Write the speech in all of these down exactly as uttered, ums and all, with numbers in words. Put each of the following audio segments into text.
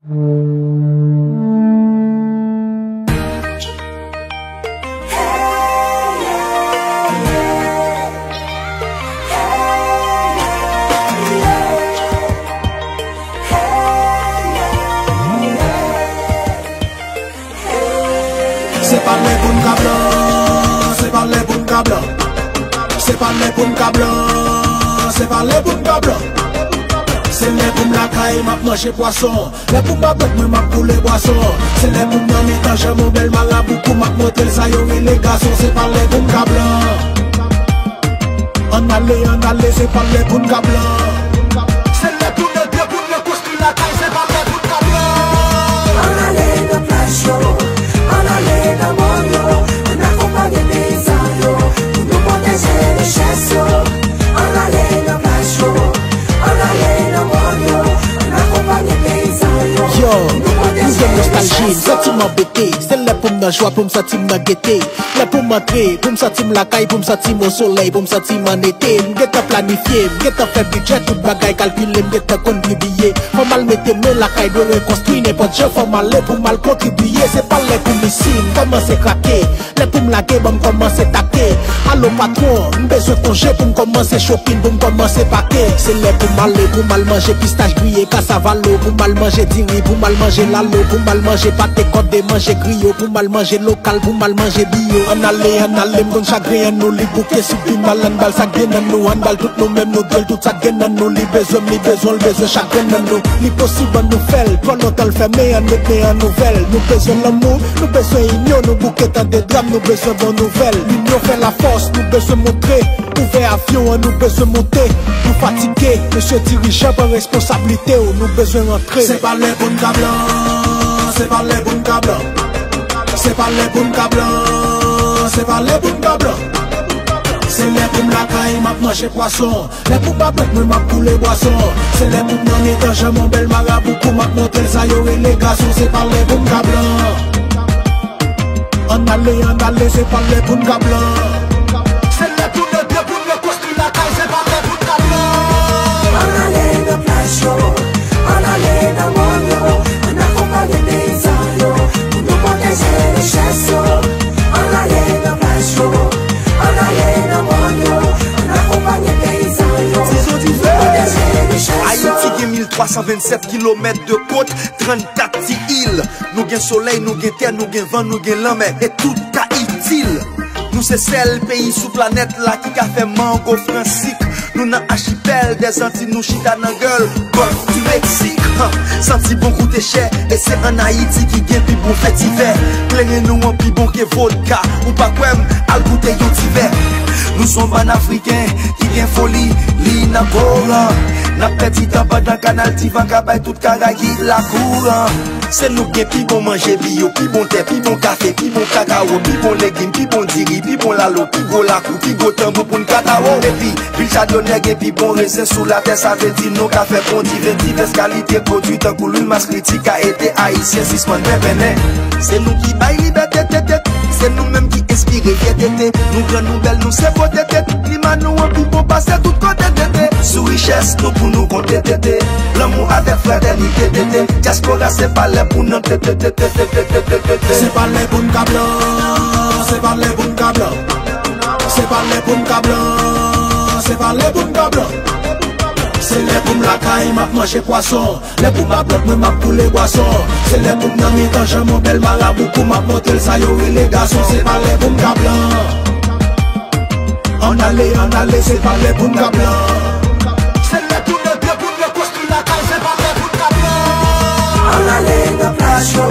Se pa lè pou n ka blan, se pa lè pou n ka blan. Se pa lè pou n ka blan, se pa lè pou n ka blan. Se lè pou m lakay, m ap manje pwason. Lè pou m ba bèt mwen, m ap boule bwason. Se lè pou m nan mitan janm yon bèl marabou, pou m ap montre l sa yo rele gason. Se pa lè pou m ka blan. Ann ale, ann ale, se pa lè pou n ka blan. Se lè pou n antre, pou n rekonstwi lakay, se pa lè pou n ka blan. Ann ale nan plaj yo, ann ale nan mòn yo, ann akonpanye peyizan yo, pou nou pwoteje richès yo. Ann ale nan plaj yo, ann ale nan mòn yo, ann akonpanye peyizan yo, pou nou pwoteje richès yo. Yo, nou gen nostalji, m santi m anbete. Se lè pou m nan jwa, pou m santi m nan gete. Lè pou m antre, pou m santi m lakay, pou m santi m osolèy, pou m santi m an ete. M gentan planifye, m gentan fè bidjè, tout bagay kalkile, m gentan konn pi biye. Fò m al mete men lakay, dwe rekonstwi nenpòt jan, fò m ale pou m al kontribiye. Se pa lè pou m isi, m kòmanse krake. Lè pou m lage, ban m kòmanse take. Alo patwon, m bezwen konje pou m kòmanse chopin, pou m kòmanse pake. Se lè pou m ale, pou m al manje pistach griye, kasavalo, pou m al manje diri, pou m al manje lalo, pou m al manje pate kòde, manje griyo, pou m al manje lokal, pou m al manje biyo. Ann ale, ann ale, m konn chagren an nou, li bouke sou pi mal, ann ba l sa k gen nan nou, ann ba l tout nou menm, nou dwe l tout sa k gen nan nou, li bezwen m, li bezwen l, bezwen chak grenn nan nou. Li posib ann nou fè l, twò lontan l fèmen, ann met men an nouvèl. Nou bezwen lanmou, nou bezwen inyon, nou bouke tande dram, nou bezwen bon nouvèl. Linyon fè lafòs, nou bezwen montre. Ouvè avyon an, nou bezwen monte. Nou fatige, mesye dirijan, pran responsablite w, nou bezwen rantre. Se pa lè pou n ka blan, se pa lè pou n ka blan. Se pa lè pou n ka blan, se pa lè pou n ka blan. Se lè pou m lakay, m ap manje pwason. Lè pou m ba bèt mwen, m ap boule bwason. Se lè pou m nan mitan janm yon bèl marabou, pou m ap montre l sa yo rele gason. Se pa lè pou m ka blan. Ann ale, ann ale, se pa lè pou n ka blan. Se lè pou n antre, pou n rekonstwi lakay, se pa lè pou n ka blan. Ann ale nan plaj yo, ann ale nan mòn yo, ann akonpanye peyizan yo, pou nou pwoteje richès yo. Ann ale nan plaj yo, ann ale nan mòn yo, ann akonpanye peyizan yo, pou nou pwoteje richès yo. Ayiti gen mil twa san vennsèt kilomèt de kòt, trannkat ti il. Nou gen solèy, nou gen tè, nou gen van, nou gen lanmè, e tout ka itil. Nou se sèl peyi sou planèt la ki ka fè mango fransik. Nou nan achipèl dèzanti, nou chita nan gèl gòlf di Meksik. Han, santi bon koute chè, e se ann Ayiti ki gen pi bon fètivè. Kleren nou an pi bon ke vodka, ou pa kwè m, al goute yon ti vè. Nou se yon bann Afriken ki gen foli, li nan koran. N ap pèdi tan pandan kanal Divan ka bay tout Karayib la kouran. Se nou k gen pi bon manje biyo, pi bon tè, pi bon kafe, pi bon kakawo, pi bon legim, pi bon diri, pi bon lalo, pi gwo lakou, pi gwo tanbou pou n katawo. Epi, vil Chadonè gen pi bon rezen sou latè, sa vle di nou ka fè bon diven, divès kalite pwodui tankou lwil maskriti ka ede Ayisyen sispann penpennen. Se nou ki bay libète, tete, se nou menm ki enspire fyète, tete. Nou gran, nou bèl, nou se pote, tete. Klima nou an pi bon pase tout kote, tete. Sou richès nou pou nou konte, tete. Lanmou avèk fratènite, tete. Dyaspora se pa lè pou n antre, tete. Se pa lè pou n ka blan, se pa lè pou n ka blan. Se pa lè pou n ka blan, se pa lè pou n ka blan. Se lè pou m lakay, m ap manje pwason. Lè pou m ap lòt mwen, m ap boule bwason. Se lè pou m nan mitan janm yon bèl marabou, pou m ap montre l sa yo rele gason. Se pa lè pou m ka blan. Ann ale, ann ale, se pa lè pou n ka blan. Se lè pou n antre, pou n rekonstwi lakay, se pa lè pou n ka blan. Ann ale nan plaj yo,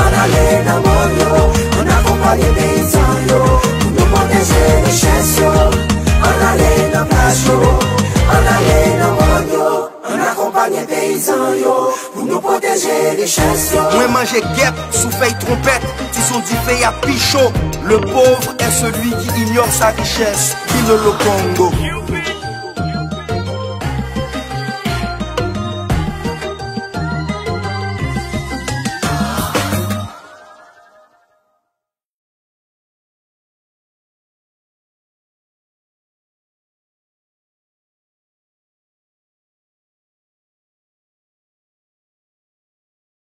ann ale nan mòn yo, ann akonpanye peyizan yo, pou nou pwoteje richès yo. Ann ale nan plaj yo, ann ale nan mòn yo. Ann akonpanye peyizan yo pou nou pwoteje richès yo. Mwen manje gèp sou fèy twonpèt, ti son dife a pi cho. Le pauvre est celui qui ignore sa richesse. Kilolo Kongo.